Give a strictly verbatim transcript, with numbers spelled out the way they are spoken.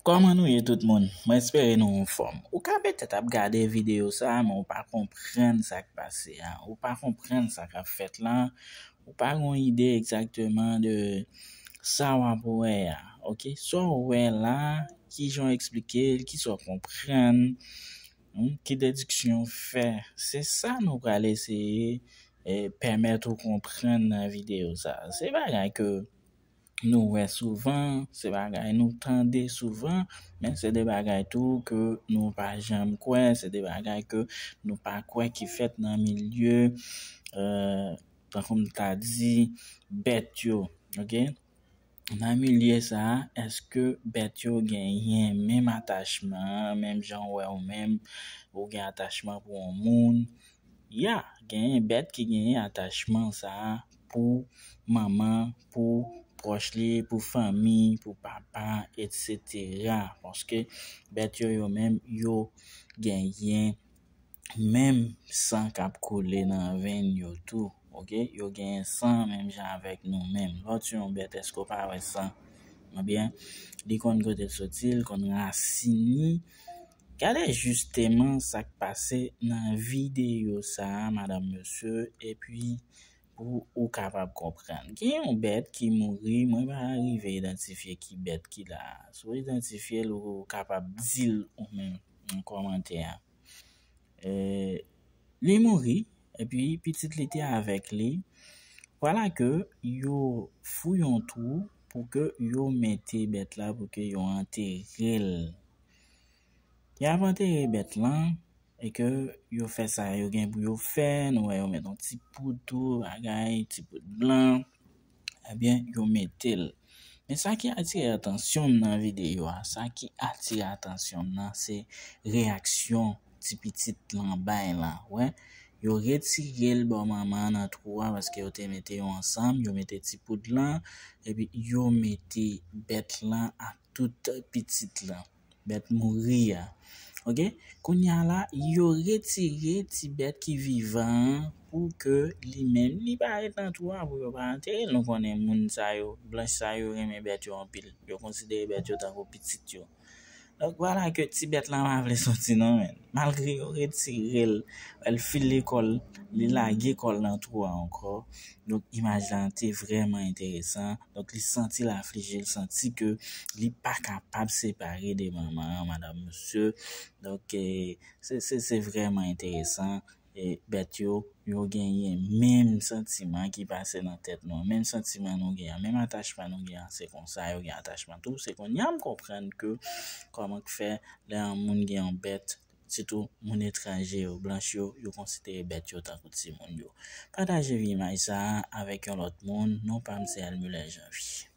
Kòman nou ye tout moun? Mwen espere nou anfòm. Ou ka petèt ap gade videyo sa a, men ou pa konprann sa k pase a. Ou pa konprann sa k ap fèt la. Ou pa gen ide egzakteman de sa w ap wè a. Oke? Sa w wè la, kijan w eksplike l, kisa w konprann, hmm, ki dediksyon w fè. Se sa nou pral eseye, eh, pèmèt ou konprann nan videyo sa a. Se bagay ke nou wè souvan, se bagay nou tande souvan, men se de bagay tou ke nou pa janm kwè, se de bagay ke nou pa kwè ki fèt nan milye, eh, tankou m ta di, bèt yo, oke? Nan milye sa a, èske bèt yo genyen menm atachman an, menm jan w wè ou menm, ou gen atachman pou yon moun? Ya, genyen bèt ki genyen atachman sa a pou manman, pou pwòch li, pou fanmi, pou papa, etsetera. Paske bèt yo, yo menm, yo genyen menm san k ap koule nan venn yo tou, oke? Yo genyen san menm jan avèk nou menm. Lè w tiye yon bèt, èske w pa wè san? Ebyen, li konn kote l soti, li konn rasin li. Gade jisteman sa k pase nan videyo sa a, madanm, mesye, epi pou ou kapab konprann. Gen yon bèt ki mouri, mwen pa rive idantifye ki bèt ki la a. Si w idantifye l, ou kapab di l ou menm nan kòmantè a. Eh, li mouri, epi pitit li te avèk li. Vwala ke yo fouye yon twou pou ke yo mete bèt la, pou ke yo antere l. Y ap antere bèt lan, e ke yo fè sa yo gen pou yo fè, nou wè yo met yon ti poud tou, bagay, ti poud blan, ebyen, yo mete l. Men sa ki atire atansyon m nan videyo a, sa ki atire atansyon m nan, se reyaksyon ti pitit lan bay la, wè. Yo retire l bò manman an nan twou a, paske yo te mete yo ansanm, yo mete ti poud lan, epi yo mete bèt lan ak tout pitit lan. Bèt mouri a. Oke? Kounye a la, yo retire ti bèt ki vivan an pou ke li menm, li pa ret nan twou a, pou yo pa antere l. Nou konnen moun sa yo, blanch sa yo renmen bèt yo anpil. Yo konsidere bèt yo tankou pitit yo. Donk, vwala ke ti bèt lan pa vle soti non, men. Malgre yo retire l, l file kò l, li lage kò l nan twou a ankò. Donk, imaj la te vrèman enteresan. Donk, li santi l aflije, li santi ke li pa kapab separe de manman an, madanm, mesye. Donk, eh, se, se, se vrèman enteresan. E bèt yo, yo genyen menm santiman ki pase nan tèt nou, menm santiman nou genyen, menm atachman nou genyen, se konsa yo gen atachman tou. Se kounye a m konprann ke kòman k fè lè yon moun gen yon bèt, sitou moun etranje yo, blanch yo, yo konsidere bèt yo tankou timoun yo. Pataje imaj sa a avèk yon lòt moun, non pa m se Elmuller Janvier.